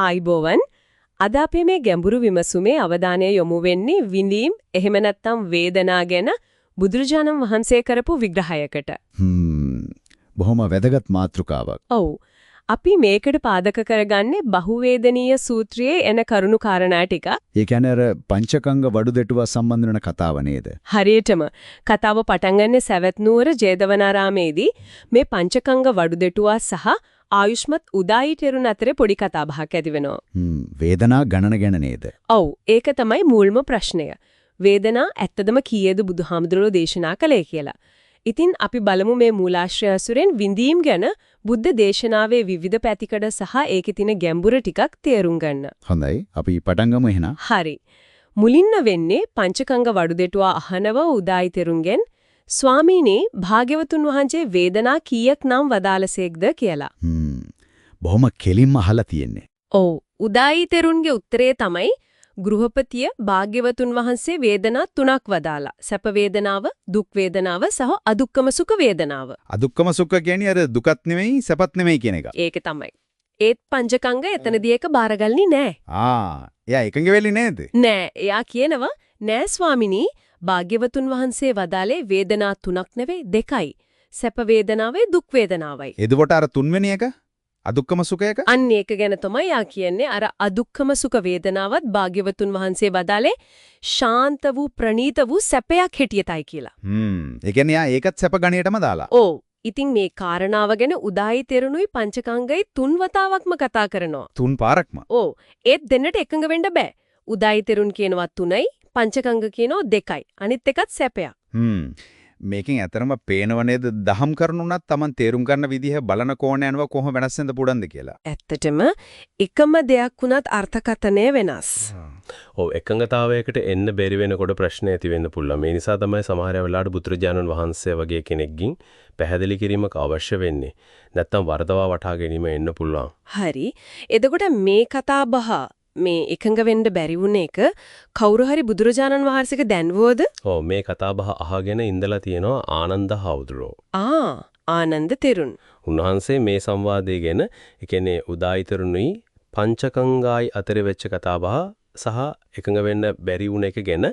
ආයිබෝවන්, අද අපේ මේ ගැඹුරු විමසුමේ අවධානය යොමු වෙන්නේ විඳීම්, එහෙම නැත්නම් වේදනා ගැන බුදුරජාණන් වහන්සේ කරපු විග්‍රහයකට. බොහොම වැදගත් මාතෘකාවක්. ඔව්. අපි මේකට පාදක කරගන්නේ බහුවේදනීය සූත්‍රයේ එන කරුණු කාරණා ටික. ඒ කියන්නේ අර පංචකංග වඩු දෙටුවා සම්බන්ධ වෙන කතාව නේද? හරියටම. කතාව පටන් ගන්නේ සවැත් නුවර ජේතවනාරාමේදී මේ පංචකංග වඩු දෙටුවා සහ ආයුෂ්මත් උදායි තෙරුන් අතරේ පොඩි කතා බහක් ඇති වෙනවා. වේදනා ගණන ගැන නේද? ඔව්, ඒක තමයි මූල්ම ප්‍රශ්නය. වේදනා ඇත්තදම කීයද බුදුහාමුදුරුවෝ දේශනා කළේ කියලා. ඉතින් අපි බලමු මේ මූලාශ්‍රය අසුරෙන් විඳීම් ගැන බුද්ධ දේශනාවේ විවිධ පැතිකඩ සහ ඒකේ තියෙන ගැඹුර ටිකක් තේරුම් ගන්න. හොඳයි, අපි පටන් ගමු එහෙනම්. හරි. මුලින්ම වෙන්නේ පංචකංග වඩුදෙටුවා අහනව උදායි තෙරුන්ගෙන්, ස්වාමීනි භාග්‍යවතුන් වහන්සේ වේදනා කීයක් නම් වදාළසේක්ද කියලා. බොහොම කෙලින්ම අහලා තියෙන්නේ. ඔව්. උදායි තෙරුන්ගේ උත්තරය තමයි ගෘහපතිය භාග්‍යවතුන් වහන්සේ වේදනා තුනක් වදාලා. සැප වේදනාව, දුක් වේදනාව සහ අදුක්කම සුඛ වේදනාව. අදුක්කම සුඛ කියන්නේ අර දුකත් නෙමෙයි සැපත් නෙමෙයි කියන එක. ඒක තමයි. ඒත් පංචකංග එතනදී ඒක බාරගන්නේ නෑ. ආ, එයා එකඟ වෙන්නේ නේද? නෑ, එයා කියනවා නෑ ස්වාමිනී, භාග්‍යවතුන් වහන්සේ වදාලේ වේදනා තුනක් නෙවෙයි දෙකයි. සැප වේදනාවයි දුක් වේදනාවයි. එතකොට අර තුන්වෙනි එක අදුක්කම සුඛයක? අන්න ඒක ගැන තමයි යා කියන්නේ. අර අදුක්කම සුඛ වේදනාවත් භාග්‍යවතුන් වහන්සේ වදාලේ ශාන්ත වූ ප්‍රණීත වූ සැපයක් හැටියටයි කියලා. ඒ කියන්නේ යා ඒකත් සැප ගණයටම දාලා. ඔව්. ඉතින් මේ කාරණාව ගැන උදායි තෙරුණුයි පංචකංගයි තුන් වතාවක්ම කතා කරනවා. තුන් පාරක්ම. ඔව්. ඒත් දෙන්නට එකඟ වෙන්න බෑ. උදායි තෙරුන් කියනවා තුනයි, පංචකංග කියනවා දෙකයි. අනිත් එකත් සැපයක්. මේකෙන් ඇතරම පේනව නේද දහම් කරුණුණත් Taman තේරුම් ගන්න විදිහ බලන කෝණය අනුව කොහොම වෙනස් වෙන්න පුළුවන්ද කියලා. ඇත්තටම එකම දෙයක් වුණත් අර්ථකථනය වෙනස්. ඔව්, එකඟතාවයකට එන්න බැරි වෙනකොට ප්‍රශ්න ඇති වෙන්න පුළුවන්. මේ නිසා තමයි සමහර වෙලාවට බුදුරජාණන් වහන්සේ වගේ කෙනෙක්ගෙන් පැහැදිලි කිරීමක් අවශ්‍ය වෙන්නේ. නැත්තම් වරදවා වටහා ගැනීම එන්න පුළුවන්. හරි. එතකොට මේ කතා බහ මේ එකඟ වෙන්න බැරි වුණ එක කවුරු හරි බුදුරජාණන් වහන්සේක දැන්වුවද? ඔව්, මේ කතා බහ අහගෙන ඉඳලා තියෙනවා ආනන්ද හාමුදුරුවෝ. ආ, ආනන්ද තෙරුන්. උන්වහන්සේ මේ සංවාදය ගැන, ඒ කියන්නේ උදායි තෙරුණුයි පංචකංගායි අතර වෙච්ච කතා බහ සහ එකඟ වෙන්න බැරි වුණ එක ගැන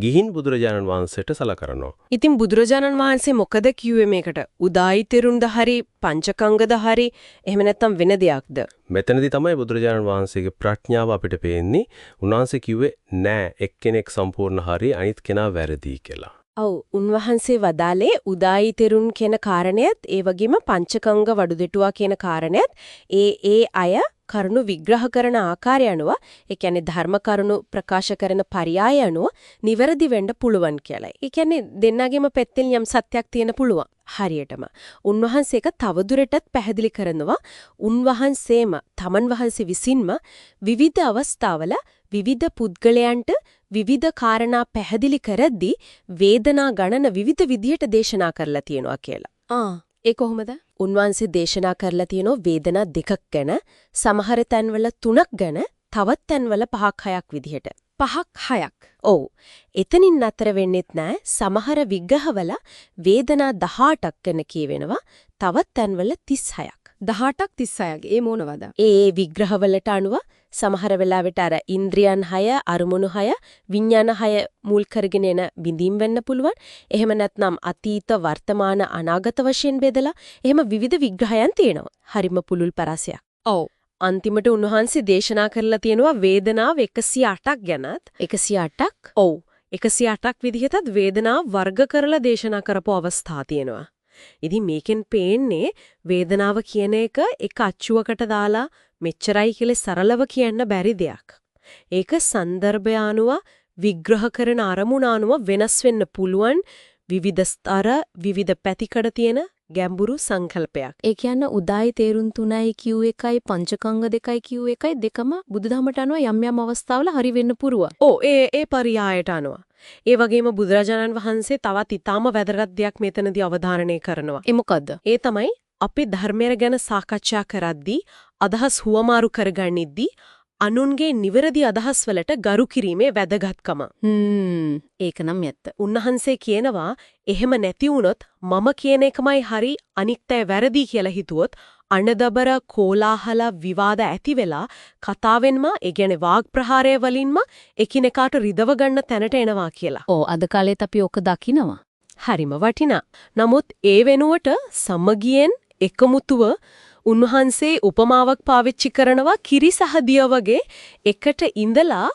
ගිහින් බුදුරජාණන් වහන්සේට සලකනවා. ඉතින් බුදුරජාණන් වහන්සේ මොකද කිව්වේ මේකට? උදායි තෙරුන්ද හරි පංචකංගද හරි එහෙම නැත්නම් වෙන දෙයක්ද? මෙතනදී තමයි බුදුරජාණන් වහන්සේගේ ප්‍රඥාව අපිට පේන්නේ. උන්වහන්සේ කිව්වේ නෑ, එක්කෙනෙක් සම්පූර්ණ හරි අනිත් කෙනා වැරදි කියලා. ඔව්, උන්වහන්සේ වදාලේ උදායි තෙරුන් කියන කාරණයත් ඒ වගේම පංචකංග වඩුදෙටුවා කියන කාරණයත් ඒ ඒ අය කරුණු විග්‍රහ කරන ආකාරය අනුව, ඒ කියන්නේ ධර්ම කරුණු ප්‍රකාශ කරන පర్యాయ අනුව නිවැරදි වෙන්න පුළුවන් කියලායි. ඒ කියන්නේ දෙන්නගේම පැත්තෙන් යම් සත්‍යක් තියෙන පුළුවන්. හරියටම. උන්වහන්සේ ඒක තවදුරටත් පැහැදිලි කරනවා. උන්වහන්සේම තමන් වහන්සේ විසින්ම විවිධ අවස්ථාවල විවිධ පුද්ගලයන්ට විවිධ කාරණා පැහැදිලි කරද්දී වේදනා ගණන විවිධ විදිහට දේශනා කරලා තියෙනවා කියලා. ආ, ඒ කොහොමද? උන්වහන්සේ දේශනා කරලා තියෙනවා වේදනා දෙකක් ගැන, සමහර තැන්වල තුනක් ගැන, තවත් තැන්වල පහක් හයක් විදිහට. පහක් හයක්. ඔව්. එතනින් නතර වෙන්නෙත් නෑ. සමහර විග්‍රහවල වේදනා 18ක් ගැන කියවෙනවා, තවත් තැන්වල 36ක්. 18ක් 36ක්. ඒ මොනවද? ඒ විග්‍රහවලට අනුව සමහර වෙලාවට අර ඉන්ද්‍රියන් 6, අරමුණු 6, විඥාන 6 මුල් කරගෙන එන විඳීම් වෙන්න පුළුවන්. එහෙම නැත්නම් අතීත, වර්තමාන, අනාගත වශයෙන් බෙදලා එහෙම විවිධ විග්‍රහයන් තියෙනවා. හරිම පුළුල් පරාසයක්. ඔව්. අන්තිමට උන්වහන්සේ දේශනා කරලා තියෙනවා වේදනාව 108ක් ගැනත්. 108ක්? ඔව්. 108ක් විදිහටත් වේදනාව වර්ග කරලා දේශනා කරපු අවස්ථා තියෙනවා. ඉතින් මේකෙන් පේන්නේ වේදනාව කියන එක එක අච්චුවකට දාලා මෙච්චරයි කියලා සරලව කියන්න බැරි දෙයක්. ඒක සන්දර්භය අනුව විග්‍රහ කරන අරමුණ අනුව වෙනස් වෙන්න පුළුවන් විවිධ ස්තර, විවිධ පැතිකඩ තියෙන ගැඹුරු සංකල්පයක්. ඒ කියන්නේ උදායි තෙරුන් 3යි කිව් එකයි පංචකංග 2යි කිව් එකයි දෙකම බුදුදහමට අනුව යම් යම් අවස්ථාවල හරි වෙන්න පුරුවන්. ඔව්, ඒ ඒ පරියායට අනුව. ඒ වගේම බුදුරජාණන් වහන්සේ තවත් ඉතාම වැදගත් දෙයක් මෙතනදී අවධාරණය කරනවා. ඒ මොකද්ද? ඒ තමයි අපි ධර්මය ගැන සාකච්ඡා කරද්දී අදහස් හුවමාරු කරගනිද්දී අනුන්ගේ නිවැරදි අදහස් වලට ගරු කිරීමේ වැදගත්කම. ඒක නම් ඇත්ත. උන්වහන්සේ කියනවා එහෙම නැති වුණොත් මම කියන එකමයි හරි අනිත් අය වැරදි කියලා හිතුවොත් අනදබර කෝලාහල විවාද ඇති වෙලා කතාවෙන්ම ඒ කියන්නේ වාග් ප්‍රහාරය වලින්ම එකිනෙකාට රිදව ගන්න තැනට එනවා කියලා. ඔව් අද කාලේත් අපි ඔක දකිනවා. හරිම වටිනා. නමුත් ඒ වෙනුවට සමගියෙන් එකමුතුව උන්වහන්සේ උපමාවක් පාවිච්චි කරනවා කිරි සහ දිය වගේ එකට ඉඳලා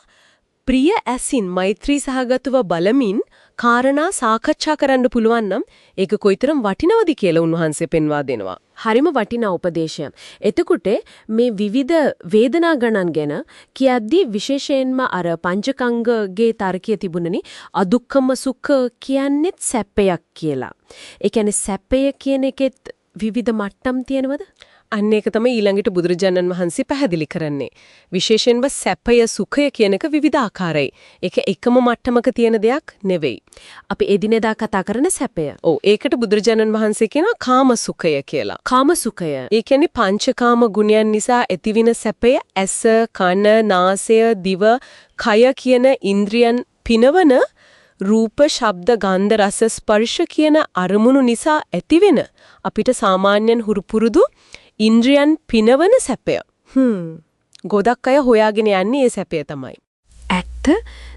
ප්‍රිය ඇසින් මෛත්‍රී සහගතව බලමින් කාරණා සාකච්ඡා කරන්න පුළුවන් නම් ඒක කොයිතරම් වටිනවද කියලා උන්වහන්සේ පෙන්වා දෙනවා. හරිම වටිනා උපදේශයක්. එතකොට මේ විවිධ වේදනා ගණන් ගැන කියද්දී විශේෂයෙන්ම අර පංචකංගගේ තර්කය තිබුණනේ අදුක්ඛම සුඛ කියන්නේත් සැපයක් කියලා. ඒ කියන්නේ සැපය කියන එකෙත් විවිධ මට්ටම් තියෙනවද? අන්න ඒක තමයි ඊළඟට බුදුරජාණන් වහන්සේ පැහැදිලි කරන්නේ. විශේෂයෙන්ම සැපය සුඛය කියන එක විවිධ ආකාරයි. ඒක එකම මට්ටමක තියෙන දෙයක් නෙවෙයි. අපි එදිනෙදා කතා කරන සැපය. ඔව් ඒකට බුදුරජාණන් වහන්සේ කියනවා කාම සුඛය කියලා. කාම සුඛය. ඒ කියන්නේ පංචකාම ගුණයන් නිසා ඇතිවෙන සැපය ඇස, කන, නාසය, දිව, කය කියන ඉන්ද්‍රියන් පිනවන රූප, ශබ්ද, ගන්ධ, රස, ස්පර්ශ කියන අරමුණු නිසා ඇතිවෙන අපිට සාමාන්‍යයෙන් හුරු පුරුදු ඉන්ද්‍රියන් පිනවන සැපය. ගොඩක් අය හොයාගෙන යන්නේ ඒ සැපය තමයි. ඇත්ත.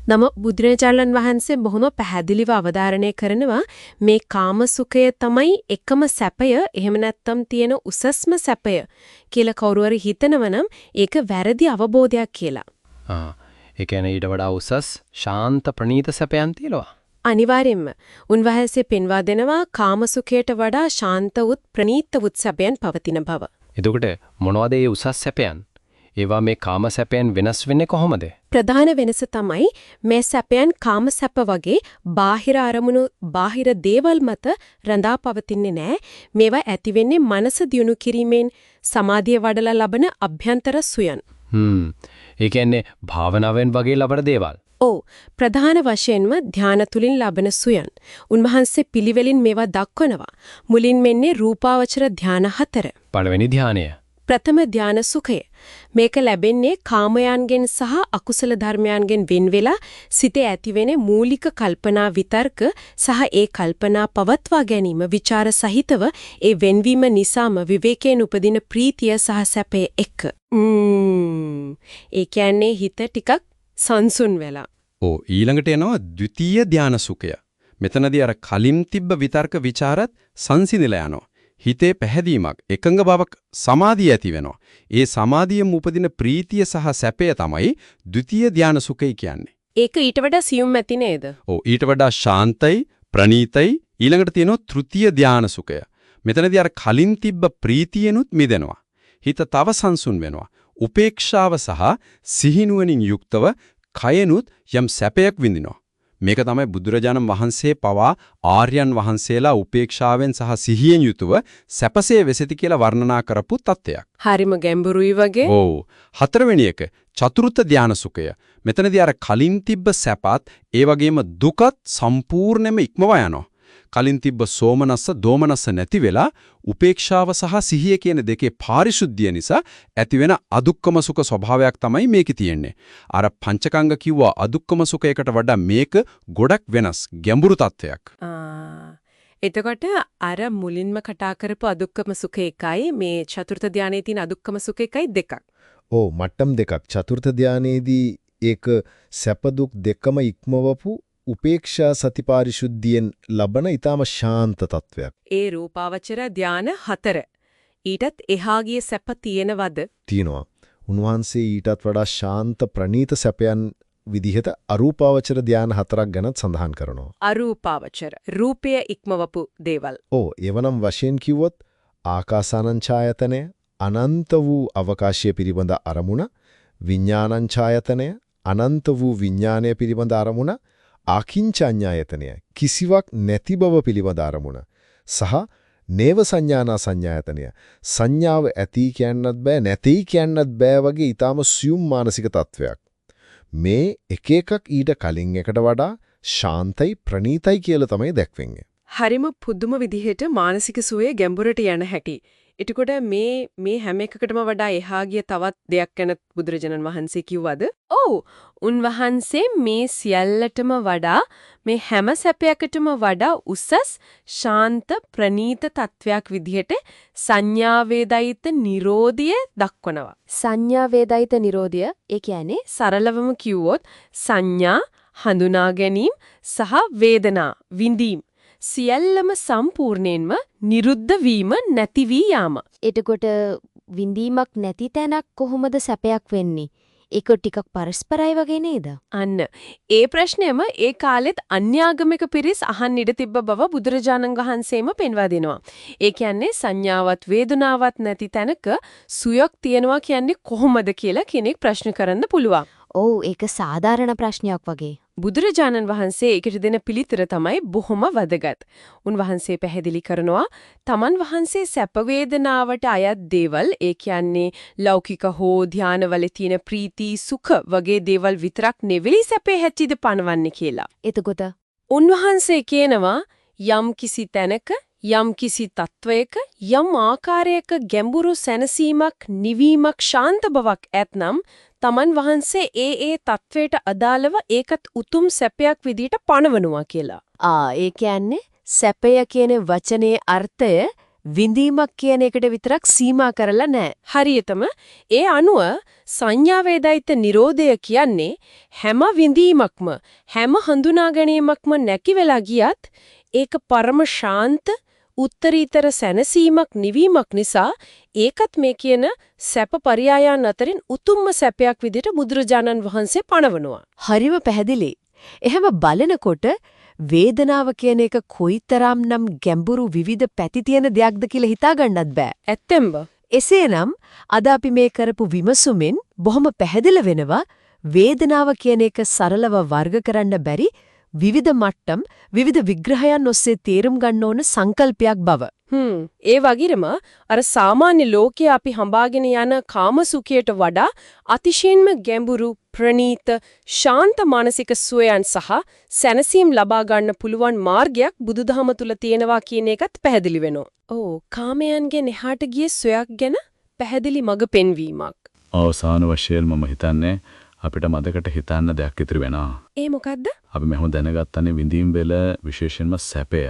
නම බුදුරජාණන් වහන්සේ බොහොම පැහැදිලිව අවධාරණය කරනවා මේ කාම සුඛය තමයි එකම සැපය, එහෙම නැත්නම් තියෙන උසස්ම සැපය කියලා කවුරු හරි හිතනවා නම් ඒක වැරදි අවබෝධයක් කියලා. ආ ඒ කියන්නේ ඊට වඩා උසස් ශාන්ත ප්‍රණීත සැපයන් තියෙනවා. අනිවාර්යෙන්ම උන්වහන්සේ පෙන්වා දෙනවා කාම සුඛයට වඩා ශාන්ත වූත් ප්‍රණීත වූත් සැපයන් පවතින බව. එතකොට මොනවද ඒ උසස් සැපයන්? ඒවා මේ කාම සැපයන් වෙනස් වෙන්නේ කොහොමද? ප්‍රධාන වෙනස තමයි මේ සැපයන් කාම සැප වගේ බාහිර අරමුණු බාහිර දේවල් මත රඳා පවතින්නේ නෑ. මේවා ඇති වෙන්නේ මනස දියුණු කිරීමෙන් සමාධිය වඩලා ලබන අභ්‍යන්තර සුවයන්. ඒ කියන්නේ භාවනාවෙන් වගේ ලබන දේවල්. ඔව් ප්‍රධාන වශයෙන්ම ධ්‍යාන තුලින් ලබන සුවයන්. උන්වහන්සේ පිළිවෙලින් මේවා දක්වනවා. මුලින් මෙන්නේ රූපාවචර ධ්‍යාන හතර. පළවෙනි ධ්‍යානය. ප්‍රථම ධ්‍යාන සුඛය. මේක ලැබෙන්නේ කාමයන්ගෙන් සහ අකුසල ධර්මයන්ගෙන් වෙන් වෙලා සිතේ ඇතිවෙන මූලික කල්පනා විතර්ක සහ ඒ කල්පනා පවත්වා ගැනීම විචාර සහිතව ඒ වෙන්වීම නිසාම විවේකයෙන් උපදින ප්‍රීතිය සහ සැපය එක්ක. ඒ කියන්නේ හිත ටිකක් සංසුන් වෙලා. ඔව් ඊළඟට එනවා ද්විතීය ධාන සුඛය. මෙතනදී අර කලින් තිබ්බ විතර්ක විචාරත් සංසිඳිලා යනවා. හිතේ පැහැදීමක්, එකඟ බවක්, සමාධිය ඇති වෙනවා. ඒ සමාධියෙන් උපදින ප්‍රීතිය සහ සැපය තමයි ද්විතීය ධාන සුඛය කියන්නේ. ඒක ඊට වඩා සියුම් ඇති නේද? ඔව් ඊට වඩා ශාන්තයි, ප්‍රණීතයි. ඊළඟට තියෙනවා තෘතීය ධාන සුඛය. මෙතනදී අර කලින් තිබ්බ ප්‍රීතියනුත් මිදෙනවා. හිත තව සංසුන් වෙනවා. උපේක්ෂාව සහ සිහිනුවණින් යුක්තව කයනුත් යම් සැපයක් විඳිනවා. මේක තමයි බුදුරජාණන් වහන්සේ පවා ආර්යයන් වහන්සේලා උපේක්ෂාවෙන් සහ සිහියෙන් යුතුව සැපසේ වෙසෙති කියලා වර්ණනා කරපු තත්ත්වයක්. හරිම ගැඹුරුයි වගේ. ඔව්. හතරවෙනි එක චතුර්ථ ධාන සුඛය. මෙතනදී අර කලින් තිබ්බ සැපත් ඒ වගේම දුකත් සම්පූර්ණයෙන්ම ඉක්මවා යනවා. කලින් තිබ්බ සෝමනස්ස දෝමනස්ස නැති වෙලා උපේක්ෂාව සහ සිහිය කියන දෙකේ පාරිශුද්ධිය නිසා ඇතිවෙන අදුක්කම සුඛ ස්වභාවයක් තමයි මේකේ තියෙන්නේ. අර පංචකංග කිව්වා අදුක්කම සුඛයකට වඩා මේක ගොඩක් වෙනස් ගැඹුරු තත්ත්වයක්. එතකොට අර මුලින්ම කතා කරපු අදුක්කම සුඛ එකයි මේ චතුර්ථ ධානයේ තියෙන අදුක්කම සුඛ එකයි දෙකක්. ඔව් මට්ටම් දෙකක්. චතුර්ථ ධානයේදී ඒක සැප දුක් දෙකම ඉක්මවපු උපේක්ෂා සතිපාරිශුද්ධියෙන් ලබන ඊටම ශාන්ත තත්වයක්. ඒ රූපාවචර ධාන හතර. ඊටත් එහා ගිය සැප තියෙනවද? තියෙනවා. උන්වහන්සේ ඊටත් වඩා ශාන්ත ප්‍රණීත සැපයන් විදිහට අරූපාවචර ධාන හතරක් ගැනත් සඳහන් කරනවා. අරූපාවචර රූපය ඉක්මවපු දේවල්. ඔව් ඒවනම් වශයෙන් කිව්වොත් ආකාසානං ඡායතනය අනන්ත වූ අවකාශය පිළිබඳ අරමුණ, විඥානං ඡායතනය අනන්ත වූ විඥානය පිළිබඳ අරමුණ, ආකින්චඤ්ඤායතනය කිසිවක් නැති බව පිළිබඳ අරමුණ සහ නේව සංඥානා සංඥායතනය සංඥාව ඇති කියන්නත් බෑ නැති කියන්නත් බෑ වගේ ඊටාම සියුම් මානසික තත්වයක්. මේ එක එකක් ඊට කලින් එකට වඩා ශාන්තයි ප්‍රණීතයි කියලා තමයි දැක්වෙන්නේ. හරිම පුදුම විදිහට මානසික සුවය ගැඹුරට යන හැටි. එතකොට මේ මේ හැම එකකටම වඩා එහා ගිය තවත් දෙයක් ගැන බුදුරජාණන් වහන්සේ කිව්වද? ඔව්. උන්වහන්සේ මේ සියල්ලටම වඩා මේ හැම සැපයකටම වඩා උසස් ශාන්ත ප්‍රණීත තත්වයක් විදිහට සංඥා වේදිත නිරෝධය දක්වනවා. සංඥා වේදිත නිරෝධය ඒ කියන්නේ සරලවම කිව්වොත් සංඥා හඳුනා ගැනීම සහ වේදනා විඳීම් සියල්ලම සම්පූර්ණයෙන්ම නිරුද්ධ වීම නැති වී යාම. එතකොට විඳීමක් නැති තැනක් කොහොමද සැපයක් වෙන්නේ? ඒක ටිකක් පරස්පරයි වගේ නේද? අන්න ඒ ප්‍රශ්නයම ඒ කාලෙත් අන්‍යාගමික පිරිස් අහන්න ඉඩ තිබ්බ බව බුදුරජාණන් වහන්සේම පෙන්වා දෙනවා. ඒ කියන්නේ සංඥාවත් වේදනාවත් නැති තැනක සුවයක් තියනවා කියන්නේ කොහොමද කියලා කෙනෙක් ප්‍රශ්න කරන්න පුළුවන්. ඔව් ඒක සාධාරණ ප්‍රශ්නයක් වගේ. බුදුරජාණන් වහන්සේ ඒකට දෙන පිළිතුර තමයි බොහොම වැදගත්. උන්වහන්සේ පැහැදිලි කරනවා තමන් වහන්සේ සැප වේදනාවට අයත් දේවල්, ඒ කියන්නේ ලෞකික හෝ ධානවල තියෙන ප්‍රීති සුඛ වගේ දේවල් විතරක් නෙවෙයි සැපේ හැටියට පනවන්නේ කියලා. එතකොට උන්වහන්සේ කියනවා යම් කිසි තැනක යම් කිසි තත්වයක යම් ආකාරයක ගැඹුරු සැනසීමක් නිවීමක් ශාන්ත බවක් ඇතනම් තමන් වහන්සේ ඒ ඒ තත්වයට අදාළව ඒකත් උතුම් සැපයක් විදිහට පනවනවා කියලා. ඒ කියන්නේ සැපය කියන වචනේ අර්ථය විඳීමක් කියන එකට විතරක් සීමා කරලා නෑ. හරියටම ඒ අනුව සංඥා වේදිත නිරෝධය කියන්නේ හැම විඳීමක්ම හැම හඳුනා ගැනීමක්ම නැති වෙලා ගියත් ඒක පරම ශාන්ත උත්තරීතර සැනසීමක් නිවීමක් නිසා ඒකත් මේ කියන සැප පర్యాයන් අතරින් උතුම්ම සැපයක් විදිහට බුදුරජාණන් වහන්සේ පනවනවා. හරිම පැහැදිලි. එහෙම බලනකොට වේදනාව කියන එක කොයිතරම්නම් ගැඹුරු විවිධ පැති තියෙන දෙයක්ද කියලා හිතා ගන්නත් බෑ. ඇත්තෙන්ම. එසේනම් අද අපි මේ කරපු විමසුමින් බොහොම පැහැදිලි වෙනවා වේදනාව කියන එක සරලව වර්ග කරන්න බැරි විවිධ මට්ටම් විවිධ විග්‍රහයන් ඔස්සේ තේරුම් ගන්න ඕන සංකල්පයක් බව. ඒ වගේම අර සාමාන්‍ය ලෝකයේ අපි හඹාගෙන යන කාම සුඛයට වඩා අතිශයින්ම ගැඹුරු ප්‍රණීත ශාන්ත මානසික සුවයන් සහ සැනසීම් ලබා ගන්න පුළුවන් මාර්ගයක් බුදුදහම තුල තියෙනවා කියන එකත් පැහැදිලි වෙනවා. ඔව්, කාමයන්ගෙන් එහාට ගිය සුවයක් ගැන පැහැදිලි මඟ පෙන්වීමක්. අවසාන වශයෙන් මම හිතන්නේ අපිට මතකට හිතන්න දෙයක් ඉතිරි වෙනවා. ඒ මොකද්ද? අපි මෙහෙම දැනගත්තනේ විඳීම් වල විශේෂයෙන්ම සැපය.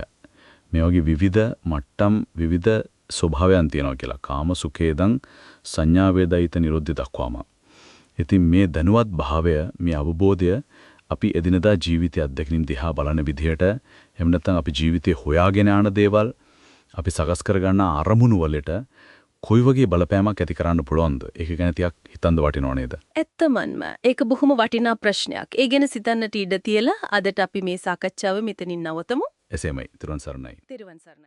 මේ වගේ විවිධ මට්ටම් විවිධ ස්වභාවයන් තියෙනවා කියලා. කාම සුඛේදං සංඥා වේදිත නිරෝධය දක්වාම. ඉතින් මේ දැනුවත් භාවය, මේ අවබෝධය අපි එදිනදා ජීවිතය අත්දැකීම් දිහා බලන විදිහට, එහෙම නැත්නම් අපි ජීවිතේ හොයාගෙන යන දේවල්, අපි සකස් කරගන්න අරමුණු වලට කොයි වගේ බලපෑමක් ඇති කරන්න පුළුවන්ද? ඒක ගැන ටිකක් හිතන්න වටිනව නේද? ඇත්තමන්ම ඒක බොහොම වටිනා ප්‍රශ්නයක්. ඒ ගැන සිතන්නට ඉඩ තියලා අදට අපි මේ සාකච්ඡාව මෙතනින් නවතමු. එසේමයි. තිරුවන් සරණයි. තිරුවන් සරණයි.